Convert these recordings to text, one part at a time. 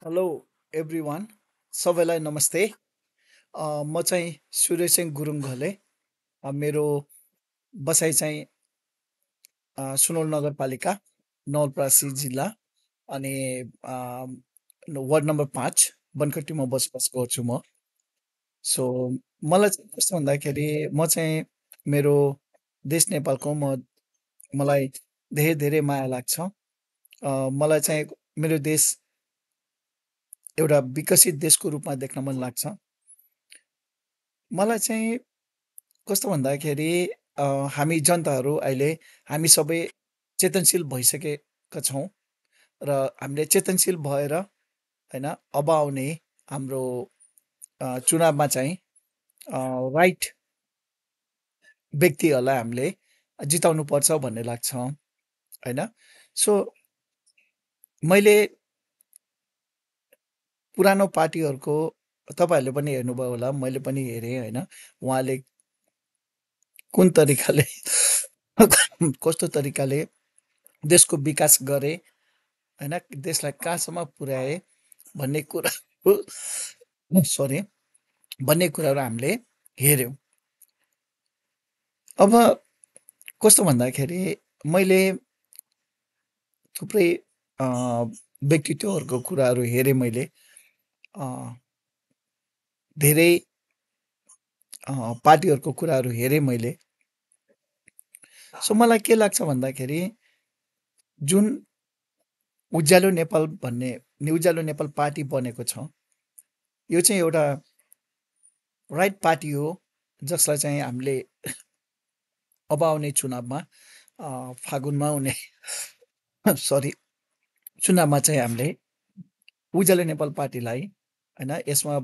Hello everyone सबैलाई नमस्ते। म चाहिँ सूर्य सिंह गुरुङ घले। मेरो बसाइ चाहिँ सुनौल नगरपालिका नवलपरासी जिल्ला अनि अ, वार्ड नम्बर 5 बनकटीमा बसोबास गर्छु म। सो मलाई चाहिँ कस्तो भन्दाखेरि म चाहिँ मेरो देश नेपालको मलाई धेरै धेरै माया लाग्छ। मलाई चाहिँ मेरो देश एउटा विकसित देशको रूपमा देख्न मन लाग्छ। मलाई चाहिँ कस्तो भन्दाखेरि अ, हामी जनताहरू अहिले हामी सबै चेतनशील भइसकेका छौँ र हामीले चेतनशील भएर होइन अब आउने हाम्रो चुनावमा चाहिँ राइट व्यक्तिहरूलाई हामीले जिताउनुपर्छ भन्ने लाग्छ होइन। सो मैले पुरानो पार्टीहरूको तपाईँहरूले पनि हेर्नुभयो होला, मैले पनि हेरेँ होइन। उहाँले कुन तरिकाले कस्तो तरिकाले देशको विकास गरे होइन, देशलाई कहाँसम्म पुर्याए भन्ने कुराहरू सरी भन्ने कुराहरू हामीले हेऱ्यौँ। अब कस्तो भन्दाखेरि मैले थुप्रै अ, व्यक्तित्वहरूको कुराहरू हेरेँ मैले। अ, धेरै पार्टीहरूको कुराहरू हेरेँ मैले। सो मलाई के लाग्छ भन्दाखेरि जुन उज्यालो नेपाल भन्ने उज्यालो नेपाल पार्टी बनेको छ, यो चाहिँ एउटा राइट पार्टी हो जसलाई चाहिँ हामीले अब आउने चुनावमा फागुनमा हुने सरी चुनावमा चाहिँ हामीले उज्यालो नेपाल पार्टीलाई होइन, यसमा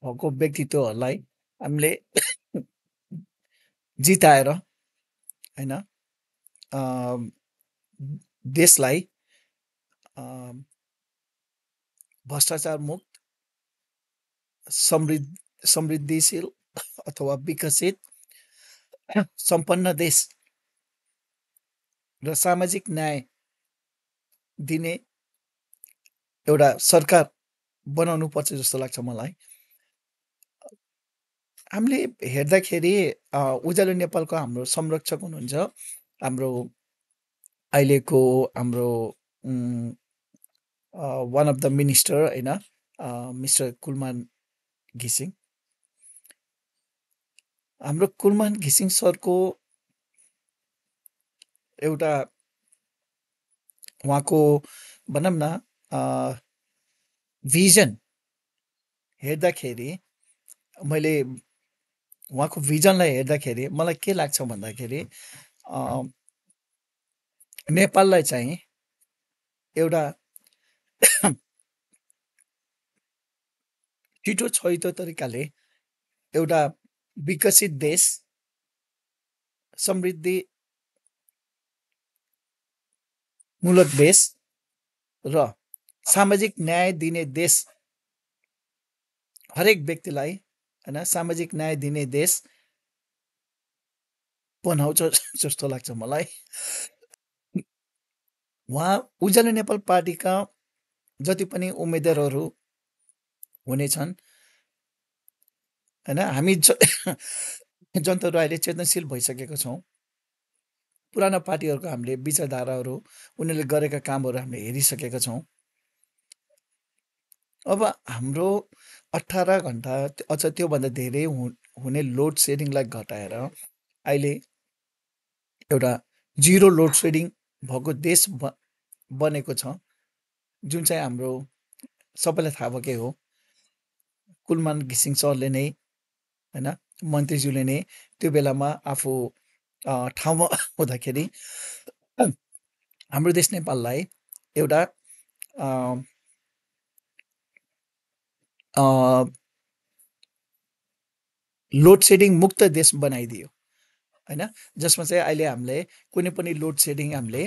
भएको व्यक्तित्वहरूलाई हामीले जिताएर होइन देशलाई अ, भ्रष्टाचार मुक्त समृद्धिशील अथवा विकसित सम्पन्न देश र सामाजिक न्याय दिने एउटा सरकार बनाउनु पर्छ जस्तो लाग्छ मलाई। हामीले हेर्दाखेरि उज्यालो नेपालको हाम्रो संरक्षक हुनुहुन्छ हाम्रो अहिलेको हाम्रो वान अफ द मिनिस्टर होइन, मिस्टर कुलमान घिसिङ। हाम्रो कुलमान घिसिङ सरको एउटा उहाँको भनौँ न भिजन हेर्दाखेरि मैले उहाँको भिजनलाई हेर्दाखेरि मलाई के लाग्छ भन्दाखेरि नेपाललाई चाहिँ एउटा छिटो छैटो तरिकाले एउटा विकसित देश, समृद्धिमूलक देश र सामाजिक न्याय दिने देश, हरेक व्यक्तिलाई होइन सामाजिक न्याय दिने देश बनाउँछ जस्तो लाग्छ मलाई। उहाँ उज्यालो नेपाल पार्टीका जति पनि उम्मेद्वारहरू हुनेछन् होइन, हामी जनताहरू अहिले चेतनशील भइसकेको छौँ। पुरानो पार्टीहरूको हामीले विचारधाराहरू उनीहरूले गरेका कामहरू हामीले हेरिसकेका छौँ। अब हाम्रो 18 घन्टा अझ त्योभन्दा धेरै हुने लोड सेडिङलाई घटाएर अहिले एउटा जिरो लोड सेडिङ भएको देश बनेको छ, जुन चाहिँ हाम्रो सबैलाई थाहा भएकै हो। कुलमान घिसिङ सरले नै होइन, मन्त्रीज्यूले नै त्यो बेलामा आफू ठाउँमा हुँदाखेरि हाम्रो देश नेपाललाई एउटा अ, अ, लोड सेडिङ मुक्त देश बनाइदियो होइन, जसमा चाहिँ अहिले हामीले कुनै पनि लोड सेडिङ हामीले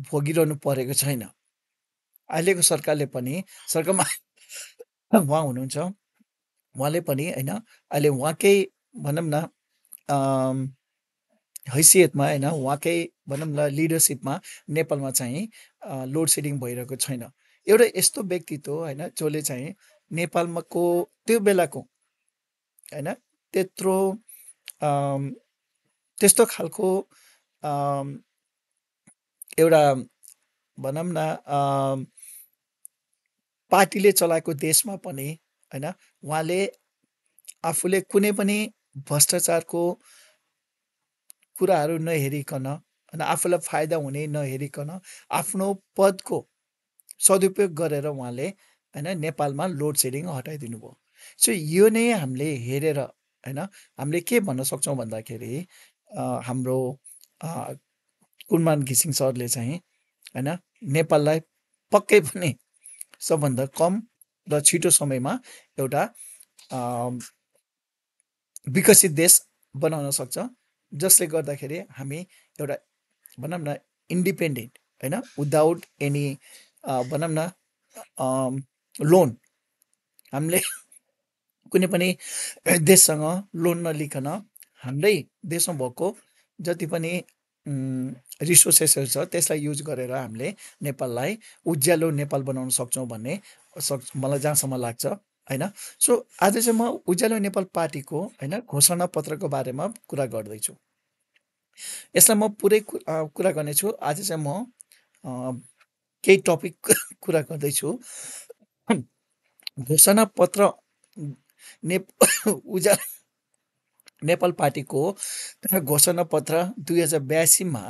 भोगिरहनु परेको छैन। अहिलेको सरकारले पनि सरकारमा उहाँ हुनुहुन्छ, उहाँले पनि होइन अहिले उहाँकै भनौँ न हैसियतमा होइन, उहाँकै भनौँ न लिडरसिपमा नेपालमा चाहिँ लोड सेडिङ भइरहेको छैन। एउटा यस्तो व्यक्तित्व होइन जसले चाहिँ नेपालमा को त्यो बेलाको होइन त्यत्रो अम, त्यस्तो खालको अम, एउटा भनौँ न पार्टीले चलाएको देशमा पनि होइन उहाँले आफूले कुनै पनि भ्रष्टाचारको कुराहरू नहेरिकन होइन आफूलाई फाइदा हुने नहेरिकन आफ्नो पदको सदुपयोग गरेर उहाँले होइन नेपालमा लोड सेडिङ हटाइदिनु भयो। सो यो नै हामीले हेरेर होइन हामीले के भन्न सक्छौँ भन्दाखेरि हाम्रो अ, कुलमान घिसिङ सरले चाहिँ होइन नेपाललाई पक्कै पनि सबभन्दा कम र छिटो समयमा एउटा अ, विकसित देश बनाउन सक्छ जसले गर्दाखेरि हामी एउटा भनौँ न इन्डिपेन्डेन्ट होइन विदाउट एनी भनौँ न लोन हामीले कुनै पनि देशसँग लोन नलिकन हाम्रै देशमा भएको जति पनि रिसोर्सेसहरू छ त्यसलाई युज गरेर हामीले नेपाललाई उज्यालो नेपाल बनाउन सक्छौँ भन्ने मलाई जहाँसम्म लाग्छ होइन। सो आज चाहिँ म उज्यालो नेपाल पार्टीको होइन घोषणा पत्रको बारेमा कुरा गर्दैछु। यसलाई म पुरै कुरा गर्नेछु। आज चाहिँ म केही टपिक कुरा गर्दैछु। घोषणा पत्र ने उज्यालो नेपाल पार्टीको घोषणा पत्र 2082मा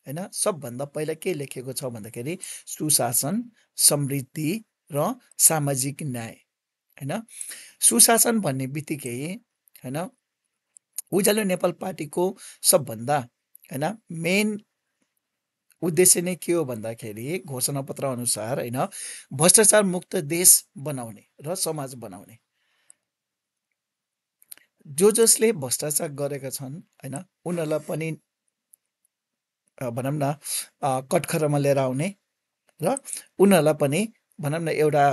होइन सबभन्दा पहिला के लेखेको छ भन्दाखेरि सुशासन समृद्धि र सामाजिक न्याय होइन। सुशासन भन्ने बित्तिकै होइन उज्यालो नेपाल पार्टीको सबभन्दा होइन मेन उद्देश्य नै के हो भन्दाखेरि घोषणा पत्र अनुसार होइन भ्रष्टाचार मुक्त देश बनाउने र समाज बनाउने। जसले भ्रष्टाचार गरेका छन् होइन उनीहरूलाई पनि भनौँ न कठघरामा लिएर आउने र उनीहरूलाई पनि भनौँ न एउटा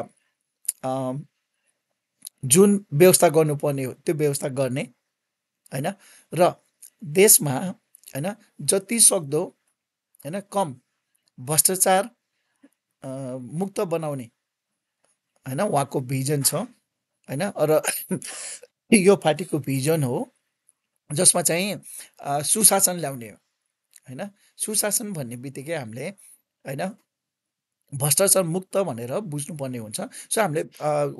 जुन व्यवस्था गर्नुपर्ने हो त्यो व्यवस्था गर्ने होइन र देशमा होइन जति सक्दो होइन कम भ्रष्टाचार मुक्त बनाउने होइन उहाँको भिजन छ होइन। र यो पार्टीको भिजन हो जसमा चाहिँ सुशासन ल्याउने हो होइन। सुशासन भन्ने बित्तिकै हामीले होइन भ्रष्टाचार मुक्त भनेर बुझ्नुपर्ने हुन्छ। सो हामीले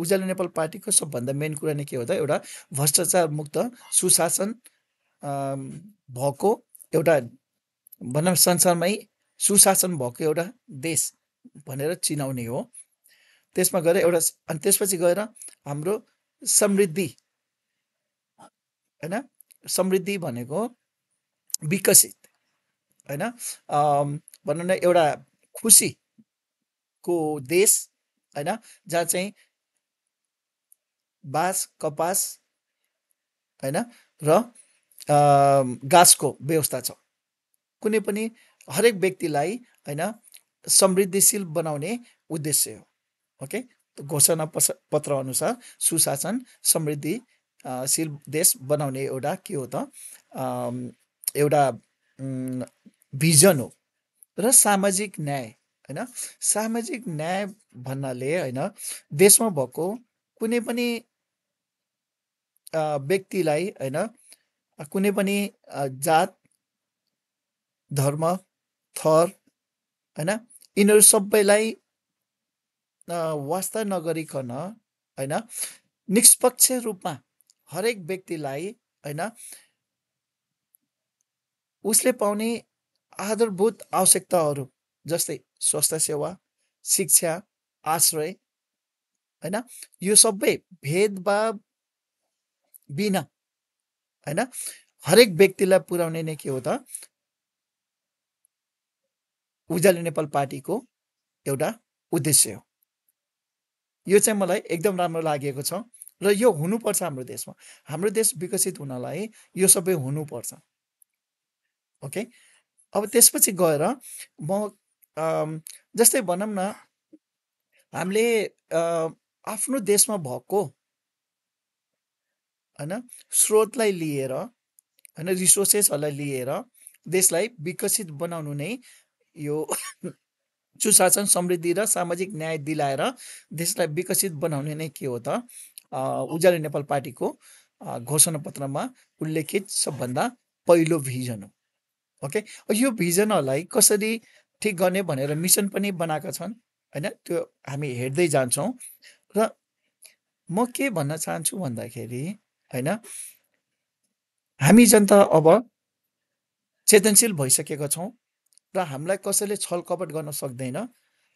उज्यालो नेपाल पार्टीको सबभन्दा मेन कुरा नै के हो त एउटा भ्रष्टाचार मुक्त सुशासन भएको एउटा भनौँ संसारमै सुशासन भएको एउटा देश भनेर चिनाउने हो। त्यसमा गएर एउटा अनि त्यसपछि गएर हाम्रो समृद्धि होइन समृद्धि भनेको विकसित होइन भनौँ न एउटा खुसीको देश होइन जहाँ चाहिँ बाँस कपास होइन र गाछको व्यवस्था छ। कुनै पनि हरेक व्यक्तिलाई होइन समृद्धिशील बनाउने उद्देश्य हो। ओके घोषणा पत्र अनुसार सुशासन समृद्धिशील देश बनाउने एउटा के हो त एउटा भिजन हो। र सामाजिक न्याय होइन सामाजिक न्याय भन्नाले होइन देशमा भएको कुनै पनि व्यक्तिलाई होइन कुनै पनि जात धर्म थर होइन यिनीहरू सबैलाई वास्ता नगरिकन होइन निष्पक्ष रूपमा हरेक व्यक्तिलाई होइन उसले पाउने आधारभूत आवश्यकताहरू जस्तै स्वास्थ्य सेवा शिक्षा आश्रय होइन यो सबै भेदभाव बिना होइन हरेक व्यक्तिलाई पुर्याउने नै के हो त उज्यालो नेपाल पार्टीको एउटा उद्देश्य हो। यो चाहिँ मलाई एकदम राम्रो लागेको छ र यो हुनुपर्छ हाम्रो देशमा। हाम्रो देश विकसित हुनलाई यो सबै हुनुपर्छ। ओके अब त्यसपछि गएर म जस्तै भनौँ न हामीले आफ्नो देशमा भएको होइन स्रोतलाई लिएर होइन रिसोर्सेसहरूलाई लिएर देशलाई विकसित बनाउनु नै यो सुशासन, समृद्धि र सामाजिक न्याय दिलाएर देशलाई विकसित बनाउने नै के हो त उज्यालो नेपाल पार्टीको घोषणापत्रमा उल्लेखित सबभन्दा पहिलो भिजन हो। ओके, यो भिजनहरूलाई कसरी ठिक गर्ने भनेर मिसन पनि बनाएका छन् होइन, त्यो हामी हेर्दै जान्छौँ। र म के भन्न चाहन्छु भन्दाखेरि होइन, हामी जनता अब चेतनशील भइसकेका छौँ र हामीलाई कसैले छलकपट गर्न सक्दैन।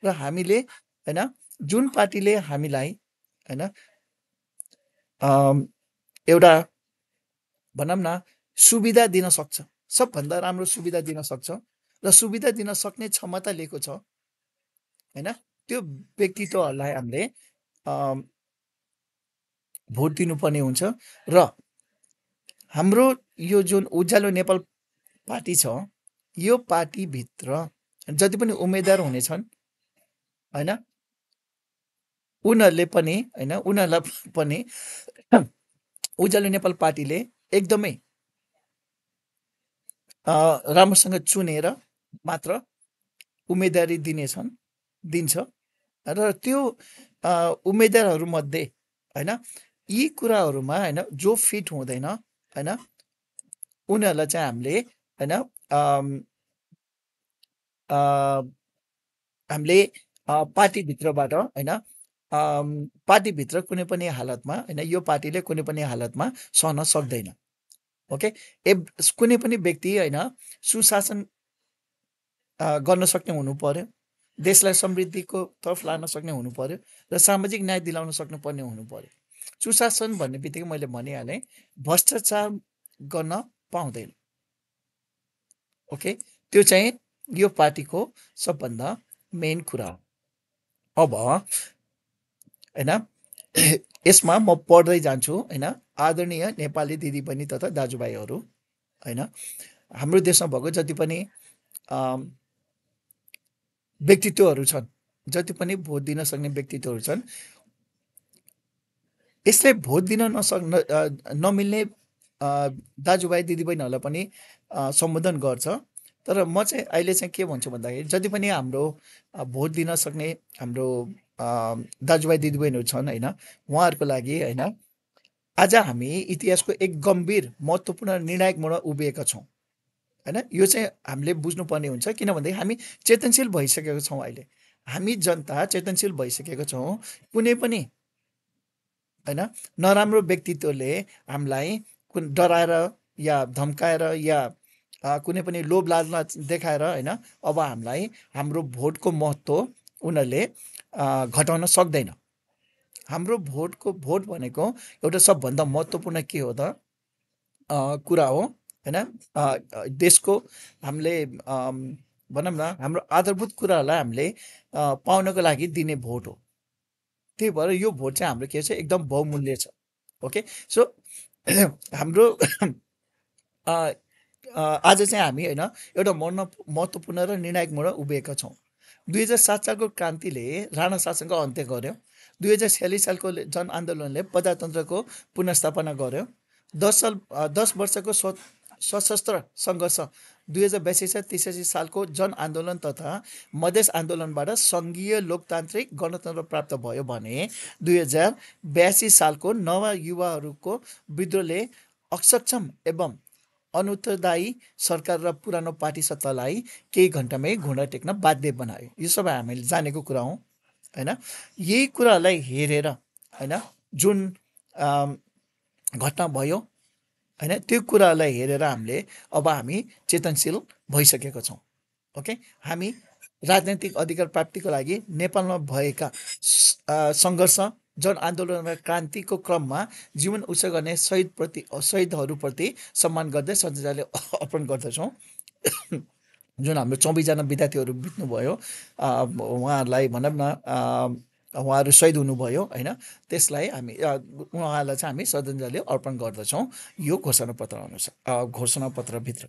र हामीले होइन, जुन पार्टीले हामीलाई होइन एउटा भनौँ न सुविधा दिन सक्छ, सबभन्दा राम्रो सुविधा दिन सक्छ र सुविधा दिन सक्ने क्षमता लिएको छ होइन, त्यो व्यक्तित्वहरूलाई हामीले भोट दिनुपर्ने हुन्छ। र हाम्रो यो जुन उज्यालो नेपाल पार्टी छ, यो पार्टीभित्र जति पनि उम्मेदवार हुनेछन् होइन, उनीहरूलाई पनि उज्यालो नेपाल पार्टीले एकदमै राम्रोसँग चुनेर मात्र उम्मेदवारी दिन्छ। र त्यो उम्मेदवारहरूमध्ये होइन, यी कुराहरूमा होइन जो फिट हुँदैन होइन, उनीहरूलाई चाहिँ हामीले होइन हामीले पार्टीभित्रबाट होइन, पार्टीभित्र कुनै पनि हालतमा होइन, यो पार्टीले कुनै पनि हालतमा सहन सक्दैन। ओके, कुनै पनि व्यक्ति होइन सुशासन गर्न सक्ने हुनु पर्यो, देशलाई समृद्धिको तर्फ लान सक्ने हुनु पर्यो र सामाजिक न्याय दिलाउन सक्नुपर्ने हुनु पर्यो। सुशासन भन्ने बित्तिकै मैले भनिहालेँ, भ्रष्टाचार गर्न पाउँदैन। ओके, त्यो चाहिँ यो पार्टीको सबभन्दा मेन कुरा हो। अब होइन यसमा म पढ्दै जान्छु होइन, आदरणीय नेपाली दिदीबहिनी तथा दाजुभाइहरू होइन, हाम्रो देशमा भएको जति पनि व्यक्तित्वहरू छन्, जति पनि भोट दिन सक्ने व्यक्तित्वहरू छन्, यसले भोट दिन नमिल्ने दाजुभाइ दिदीबहिनीहरूलाई पनि सम्बोधन गर्छ। तर म चाहिँ अहिले चाहिँ के भन्छु भन्दाखेरि जति पनि हाम्रो भोट दिन सक्ने हाम्रो दाजुभाइ दिदीबहिनीहरू छन् होइन, उहाँहरूको लागि होइन आज हामी इतिहासको एक गम्भीर महत्त्वपूर्ण निर्णायक मोडमा उभिएका छौँ होइन। यो चाहिँ हामीले बुझ्नुपर्ने हुन्छ, किनभने हामी चेतनशील भइसकेका छौँ। अहिले हामी जनता चेतनशील भइसकेका छौँ। कुनै पनि होइन नराम्रो व्यक्तित्वले हामीलाई डराएर या धम्काएर या कुनै पनि लोभ लालच देखाएर होइन अब हामीलाई हाम्रो भोटको महत्त्व उनीहरूले घटाउन सक्दैन। हाम्रो भोट भनेको एउटा सबभन्दा महत्त्वपूर्ण के हो त कुरा हो होइन, देशको हामीले भनौँ न हाम्रो आधारभूत कुराहरूलाई हामीले पाउनको लागि दिने भोट हो। त्यही भएर यो भोट चाहिँ हाम्रो के छ, एकदम बहुमूल्य छ। ओके, सो हाम्रो आज चाहिँ हामी होइन एउटा महत्त्वपूर्ण र निर्णायक मोडमा उभिएका छौँ। 2007 सालको क्रान्तिले राणा शासनको अन्त्य गर्यो। 2046 सालको जनआन्दोलनले प्रजातन्त्रको पुनर्स्थापना गर्यो। 10 वर्षको सशस्त्र सङ्घर्ष 2082-83 सालको जनआन्दोलन तथा मधेस आन्दोलनबाट सङ्घीय लोकतान्त्रिक गणतन्त्र प्राप्त भयो भने 2082 सालको नवयुवाहरूको विद्रोहले अक्षम एवं अनुत्तरदायी सरकार र पुरानो पार्टी सत्तालाई केही घन्टामै घुँडा टेक्न बाध्य बनायो। यो सबै हामीले जानेको कुरा हो होइन। यही कुरालाई हेरेर होइन जुन घटना भयो होइन, त्यो कुरालाई हेरेर हामी चेतनशील भइसकेका छौँ। ओके, हामी राजनैतिक अधिकार प्राप्तिको लागि नेपालमा भएका सङ्घर्ष जनआन्दोलन र क्रान्तिको क्रममा जीवन उत्सर्ग गर्ने शहीदहरूप्रति सम्मान गर्दै श्रद्धाञ्जली अर्पण गर्दछौँ। जुन हाम्रो 24 जना विद्यार्थीहरू बित्नुभयो, उहाँहरूलाई भनौँ न उहाँहरू शहीद हुनुभयो होइन, त्यसलाई हामी उहाँहरूलाई चाहिँ हामी श्रद्धाञ्जली अर्पण गर्दछौँ यो घोषणापत्रभित्र।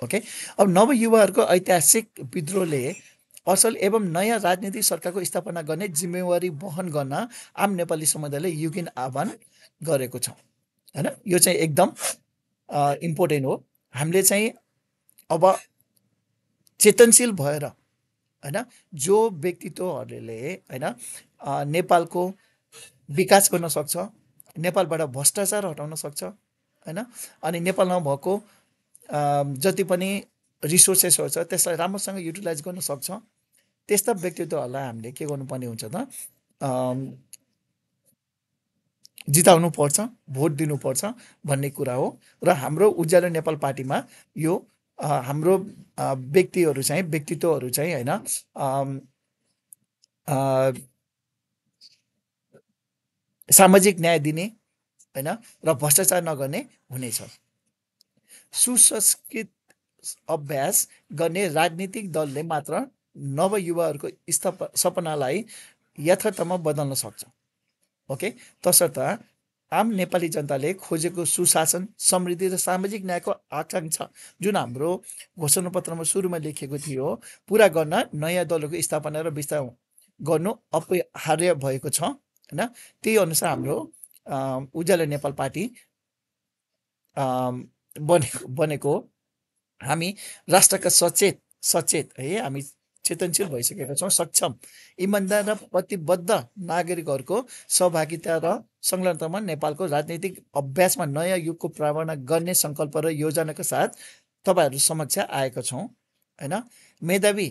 ओके, अब नवयुवाहरूको ऐतिहासिक विद्रोहले असल एवं नयाँ राजनीतिक सरकारको स्थापना गर्ने जिम्मेवारी वहन गर्न आम नेपाली समुदायले युगीन आह्वान गरेको छ होइन। यो चाहिँ एकदम इम्पोर्टेन्ट हो। हामीले चाहिँ अब चेतनशील भएर होइन, जो व्यक्तित्वहरूले होइन नेपालको विकास गर्न सक्छ, नेपालबाट भ्रष्टाचार हटाउन सक्छ, होइन, अनि नेपालमा भएको जति पनि रिसोर्सेसहरू छ त्यसलाई राम्रोसँग युटिलाइज गर्न सक्छ, त्यस्ता व्यक्तित्वहरूलाई हामीले के गर्नुपर्ने हुन्छ त, जिताउनु पर्छ, भोट दिनुपर्छ भन्ने कुरा हो। र हाम्रो उज्यालो नेपाल पार्टीमा यो हाम्रो व्यक्तिहरू चाहिँ व्यक्तित्वहरू चाहिँ होइन सामाजिक न्याय दिने होइन र भ्रष्टाचार नगर्ने हुनेछ। सुसंस्कृत अभ्यास गर्ने राजनीतिक दलले मात्र नवयुवाहरूको सपनालाई यथार्थमा बदल्न सक्छ। ओके, तसर्थ आम नेपाली जनताले खोजेको सुशासन, समृद्धि र सामाजिक न्यायको आकाङ्क्षा जुन हाम्रो घोषणापत्रमा सुरुमा लेखिएको थियो पुरा गर्न नयाँ दलहरूको स्थापना र विस्तार गर्नु अपरिहार्य भएको छ, होइन। त्यही अनुसार हाम्रो उज्यालो नेपाल पार्टी बनेको हो। हामी राष्ट्रका सचेत सचेत है हामी चेतनशील भइसकेका छौँ, सक्षम, इमान्दार र प्रतिबद्ध नागरिकहरूको सहभागिता र संलग्नतामा नेपालको राजनीतिक अभ्यासमा नयाँ युगको प्रावरण गर्ने सङ्कल्प र योजनाका साथ तपाईँहरू समक्ष आएका छौँ, होइन। मेधावी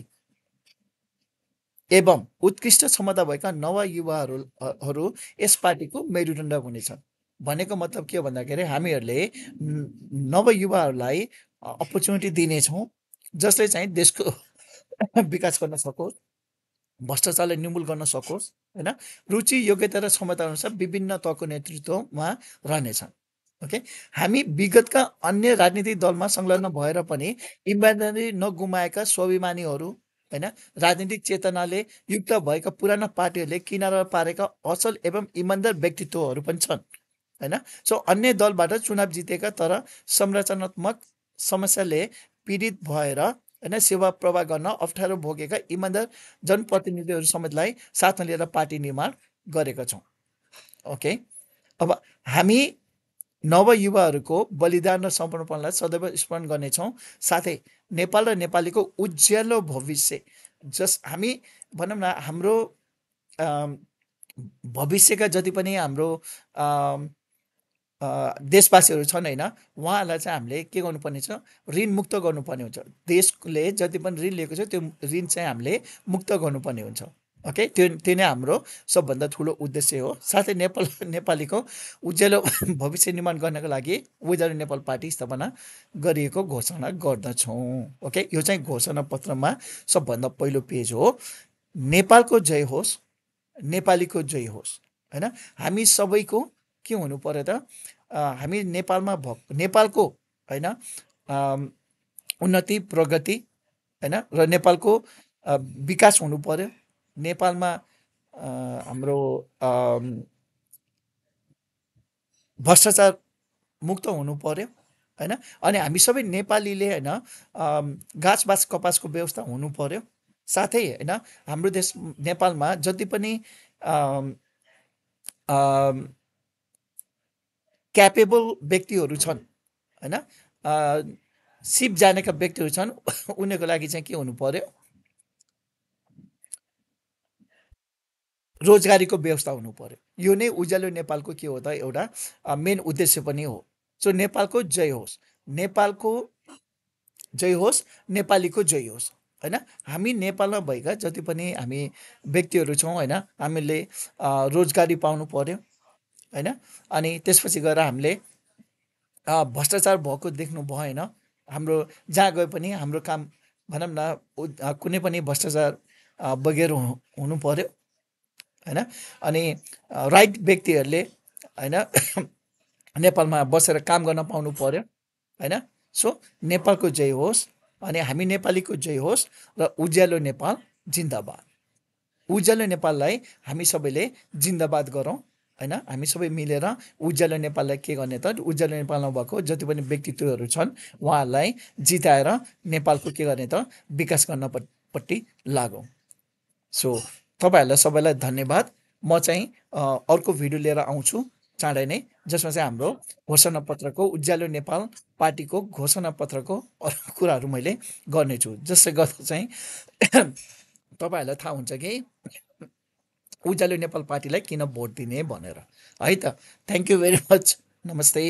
एवं उत्कृष्ट क्षमता भएका नवयुवाहरू यस पार्टीको मेरुदण्ड हुनेछन्। भनेको मतलब के हो भन्दाखेरि हामीहरूले नवयुवाहरूलाई अपर्च्युनिटी दिनेछौँ जसले चाहिँ देशको विकास गर्न सकोस्, भ्रष्टाचारलाई निर्मूल गर्न सकोस्, होइन। रुचि, योग्यता र क्षमता अनुसार विभिन्न तहको नेतृत्वमा रहनेछन्। ओके, हामी विगतका अन्य राजनीतिक दलमा संलग्न भएर पनि इमान्दारी नगुमाएका स्वाभिमानीहरू, होइन, राजनीतिक चेतनाले युक्त भएका पुराना पार्टीहरूले किनारा पारेका असल एवं इमान्दार व्यक्तित्वहरू पनि छन्, होइन। सो अन्य दलबाट चुनाव जितेका तर संरचनात्मक समस्याले पीडित भएर होइन सेवा प्रवाह गर्न अप्ठ्यारो भोगेका इमान्दार जनप्रतिनिधिहरू समेतलाई साथमा लिएर पार्टी निर्माण गरेका छौँ। ओके, अब हामी नवयुवाहरूको बलिदान र समर्पणलाई सदैव स्मरण गर्नेछौँ, साथै नेपाल र नेपालीको उज्यालो भविष्य हामी भनौँ न हाम्रो भविष्यका जति पनि हाम्रो देशवासीहरू छन्, होइन, उहाँहरूलाई चाहिँ हामीले के गर्नुपर्ने छ, ऋण मुक्त गर्नुपर्ने हुन्छ। देशले जति पनि ऋण लिएको छ त्यो ऋण चाहिँ हामीले मुक्त गर्नुपर्ने हुन्छ। ओके, त्यो नै हाम्रो सबभन्दा ठुलो उद्देश्य हो। साथै नेपालीको उज्यालो भविष्य निर्माण गर्नको लागि उज्यालो नेपाल पार्टी स्थापना गरिएको घोषणा गर्दछौँ। ओके, यो चाहिँ घोषणा पत्रमा सबभन्दा पहिलो पेज हो। नेपालको जय होस्, नेपालीको जय होस्, होइन। हामी सबैको के हुनु पर्यो त, हामी नेपालको होइन उन्नति, प्रगति, होइन, र नेपालको विकास हुनु पर्यो। नेपालमा हाम्रो भ्रष्टाचार मुक्त हुनु पर्यो, होइन। अनि हामी सबै नेपालीले होइन गाछ बाँस कपासको व्यवस्था हुनु पर्यो। साथै होइन हाम्रो देश नेपालमा जति पनि क्यापेबल व्यक्तिहरू छन्, होइन, सिप जानेका व्यक्तिहरू छन्, उनीहरूको लागि चाहिँ के हुनु पर्यो, रोजगारीको व्यवस्था हुनु पर्यो। यो नै उज्यालो नेपालको के हो त एउटा मेन उद्देश्य पनि हो। सो नेपालको जय होस्, नेपालको जय होस्, नेपालीको जय होस्, होइन। हामी नेपालमा भएका जति पनि हामी व्यक्तिहरू छौँ, होइन, हामीले रोजगारी पाउनु पर्यो, होइन। अनि त्यसपछि गएर हामीले भ्रष्टाचार भएको देख्नु भएन। हाम्रो जहाँ गए पनि हाम्रो काम भनौँ न कुनै पनि भ्रष्टाचार बगेर हुनु पर्यो, होइन। अनि राइट व्यक्तिहरूले होइन नेपालमा बसेर काम गर्न पाउनु पर्यो, होइन। सो नेपालको जय होस्, अनि हामी नेपालीको जय होस्, र उज्यालो नेपाल जिन्दाबाद। उज्यालो नेपाललाई हामी सबैले जिन्दाबाद गरौँ, होइन। हामी सबै मिलेर उज्यालो नेपाललाई के गर्ने त, उज्यालो नेपालमा भएको जति पनि व्यक्तित्वहरू छन् उहाँहरूलाई जिताएर नेपालको के गर्ने त, विकास गर्नपट्टि लागौँ। सो तपाईँहरूलाई सबैलाई धन्यवाद। म चाहिँ अर्को भिडियो लिएर आउँछु चाँडै नै, जसमा चाहिँ हाम्रो घोषणापत्रको, उज्यालो नेपाल पार्टीको घोषणापत्रको अरू कुराहरू मैले गर्नेछु, जसले गर्दा चाहिँ तपाईँहरूलाई थाहा हुन्छ कि उज्यालो नेपाल पार्टीलाई किन भोट दिने भनेर है त। Thank you very much. नमस्ते।